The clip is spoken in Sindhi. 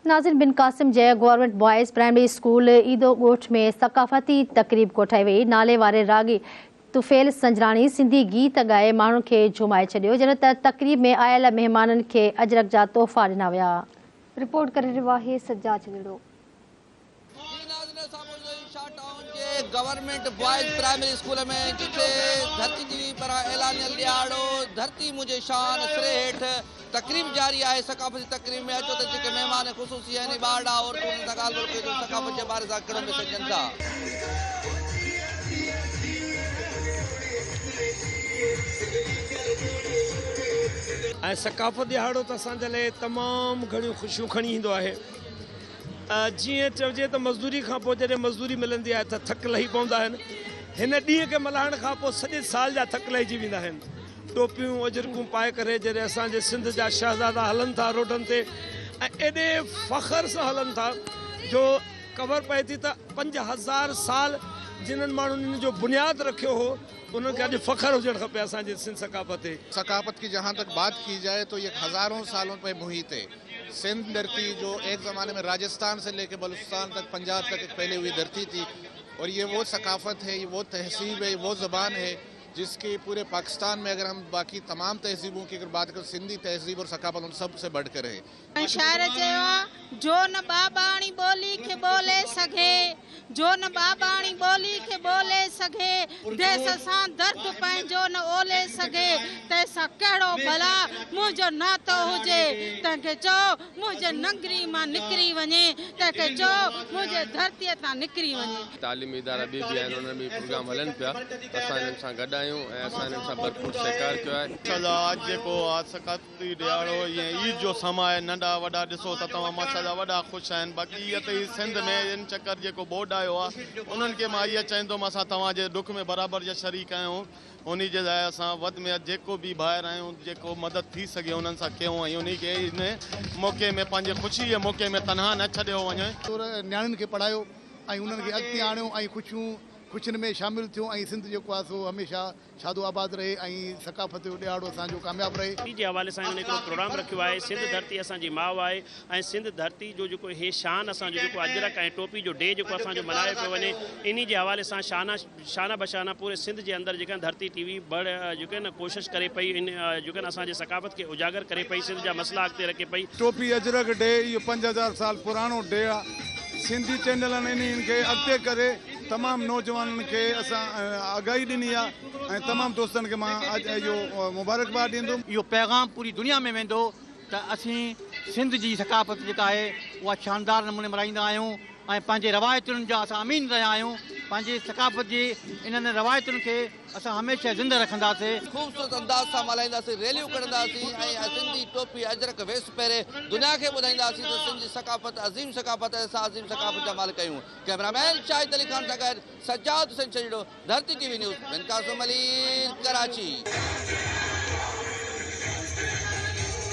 ناظرين بن قاسم جي government boys primary school Eido ڳوٺ ۾ ثقافتي تقريب ڪوٺائي وئي، نالي واري راڳي طفيل سنجراڻي سنڌي گيت ڳائي ماڻهن کي جهومائي ڇڏيو، جڏهن ته تقريب ۾ آيل مهمانن کي اجرڪ جا تحفا ڏنا ويا. رپورٽ ڪري رهيو آهي سجاد چنڙو. جي ناظرين اسان موجود آهيون شاهه ٽائون جي گورنمينٽ بوائز پرائمري اسڪول ۾ جتي ڌرتي ٽي وي پاران اعلانيل ڏهاڙو ڌرتي منهنجي شان سري هيٺ تقريب جاري آهي ثقافتي تقريب ۾ اچو ته جيڪي مهمان خصوصي آهن ۽ ٻارڙا عورتون انهن سان ڳالهه ٻولهه ڪيون ته ثقافت جي باري سان ڪهڙو ميسيج ڏين ٿا. ۽ ثقافت ڏهاڙو ته اسان جي لاء تمام گهڻيون خوشيون کڻي ايندو آهي. جيئن چئجي ته مزدوري کان پوء جڏهن مزدوري ملندي آهي ته ٿڪ لهي پوندا آهن. هن ڏينهن کي ملهائڻ کان پوء سڄي سال جا ٿڪ لهجي ويندا آهن. ٽوپيون اجرڪون پائي ڪري جڏهن اسان جي سنڌ جا شهزادا هلن ٿا روڊن تي ۽ ايڏي فخر سان هلن ٿا جو خبر پئي ٿي ته 5000 سال جنھن ماڻهن ان جو بنياد رکيو هو انهن کي اڄ فخر هجڻ کپي اسان جي سنڌ ثقافت تي. ثقافت ڪي جهان تڪ بات ڪي جائي تو يي هزارون سالون پي محيط هي. سنڌ ڌرتي جو ايڪ زماني ۾ راجستان سي ليڪي بلوچستان تڪ پنجاب تڪ ايڪ ڦهلي هئي ڌرتي ٿي اور يي وو ثقافت هي يي وو تهذيب هي يي وو زبان هي جس ڪي پوري پاڪستان ۾ اگر هم باقي تمام تهذيبون ڪي اگر بات ڪرين سنڌي تهذيب اور ثقافت ان سب سي بڙھ ڪر هي. ۽ شاعر چيو آ، جو نه ٻاٻاڻي ٻولي کي ٻولي سگهي، جو نه ٻاٻاڻي ٻولي کي ٻولي سگهي، ديس سان درد پنهنجو نه اولي سگهي، تنهن سان ڪهڙو ڀلا منهنجو ناتو هجي، تنهن کي چئو منهنجي ننگري مان نڪري وڃي، تنهن کي چئو منهنجي ڌرتيء تان نڪري وڃي. تعليمي ادارا ٻي به آهن انهن ۾ به پروگرام هلن پيا اسان انهن سان گڏ آهيون ۽ اسان انهن سان ڀرپور سهڪار ڪيو آهي. ماشاءالله اڄ جيڪو آ ثقافتي ڏهاڙو ۽ عيد جو سما آهي ننڍا وڏا ڏسو ته توهان ماشاءالله وڏا خوش آهن باقي اها ته هي سنڌ ۾ ان چڪر جيڪو ٻوڏ آيو آ انهن کي مان اها چوندم اسان توهان جي ڏک ۾ برابر جا شريڪ آهيون انهي جي لاء اسان وڌ ۾ وڌ جيڪو به ڀائر آهيون جيڪو مدد ٿي سگهي انهن سان ڪيون ۽ انهي کي ان موقعي ۾ پنهنجي خوشي جي موقعي ۾ تنها نه ڇڏيو وڃي. طور نياڻين کي پڙهايو ۽ انهن کي اڳتي آڻيو ۽ خوشيون خوشين ۾ شامل ٿيو ۽ سنڌ جيڪو آهي سو هميشه شاد و آباد رهي ۽ ثقافت جو ڏهاڙو اسان جو ڪامياب رهي. جي حوالي سان هنن هڪڙو پروگرام رکيو آهي سنڌ ڌرتي اسان جي ماء آهي ۽ سنڌ ڌرتي جو جيڪو هي شان اسان جو جيڪو اجرڪ ۽ ٽوپي جو ڊي جيڪو اسان جو ملهايو پيو وڃي انهي جي حوالي سان شانه شانه بشانه پوري سنڌ جي اندر جيڪا ڌرتي ٽي وي بڙ جيڪو آهي نه ڪوشش ڪري پئي ان جيڪو آهي نه اسان جي ثقافت کي اجاگر ڪري پئي سنڌ جا مسئلا اڳتي رکي پئي. ٽوپي اجرڪ ڊي اهو 5000 سال پراڻو ڊي آ سنڌي چينلن انهن کي اڳتي ڪري تمام نوجوانن کي اسان آگاهي ڏني آ ۽ تمام دوستن کي مان اڄ اهو مبارڪباد ڏيندم. اهو پيغام پوري دنيا ۾ ويندو ته اسين سنڌ جي ثقافت جيڪا آهي اها شاندار نموني ملهائيندا آهيون ۽ پنهنجي روايتن جا اسان امين رهيا آهيون پنهنجي ثقافت جي انهن روايتن کي اسان هميشه زنده رکنداسين. خوبصورت انداز سان ملهائينداسين، ريليون ڪڍنداسين ۽ سنڌي ٽوپي اجرڪ ويس پهري دنيا کي ٻڌائينداسين ته سنڌ جي ثقافت عظيم ثقافت آهي اسان عظيم ثقافت جا مالڪ آهيون. ڪئميرا مين شاهد علي خان سان گڏ Sajjad Hussain Chhanjhro, Dharti T V news, Bin Qasim Malir, Karachi.